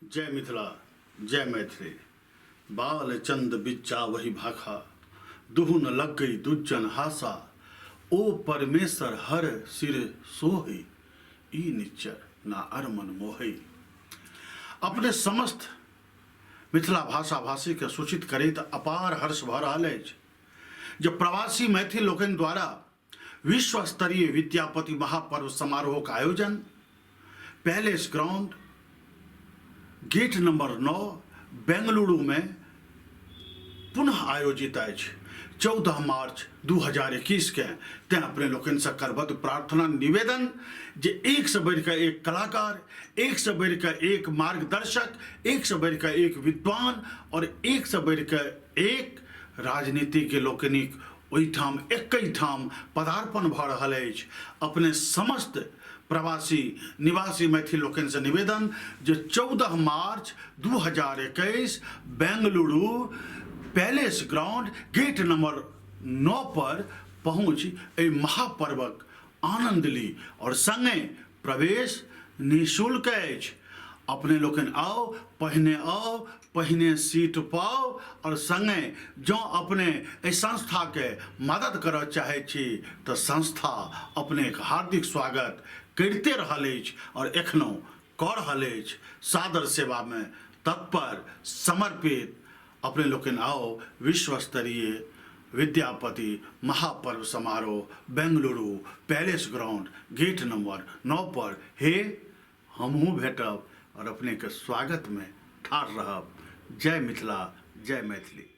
जय मिथिला जय मैथिली। बाल चंद बिच्चा वही भाखा, दुहुन लग गई दुज्जन हासा, ओ परमेश्वर हर सिर सोही, ई निच्चर ना अरमन मोहई। अपने समस्त मिथिला भाषा भाषी के सूचित करैत अपार हर्ष भऽ रहल अछि जे प्रवासी मैथिल लोकनि द्वारा विश्व स्तरीय विद्यापति महापर्व समारोह का आयोजन palace ground gate number 9 Bengaluru में पुनः आयोजित अछि 14 मार्च 2021 के। तें अपने लोकनि से करबद्ध प्रार्थना निवेदन जे एक से बढ़िकऽ एक कलाकार, एक से बढ़िकऽ एक मार्गदर्शक, एक से बढ़िकऽ एक विद्वान और एक से बढ़िकऽ एक राजनीतिज्ञ लोकनिक ओहिठाम एकैठाम पदार्पण भऽ रहल अछि। अपने समस्त प्रवासी निवासी मैथिल लोकनिसँ निवेदन जे 14 March 2021 Bengaluru palace ground gate number 9 पर पहुँचि एहि महापर्वक आनंद ली और संगे प्रवेश निःशुल्क अछि। अपने लोकनि आउ, पहिने आउ, पहिने सीट पाउ और संगे जँ अपने एहि संस्थाके मदद करऽ चाहै छी तऽ संस्था अपनेक हार्दिक स्वागत करिते रहल अछि और एखनहुँ कऽ रहल अछि। सादर सेवामे तत्पर समर्पित अपने लोकनि आउ विश्वस्तरीय विद्यापति महापर्व समारोह Bengaluru palace ground gate number 9 पर हे हमहूँ भेटब और अपनेके स्वागतमे ठाढ़ रहब। जय मिथिला, जय मैथिली।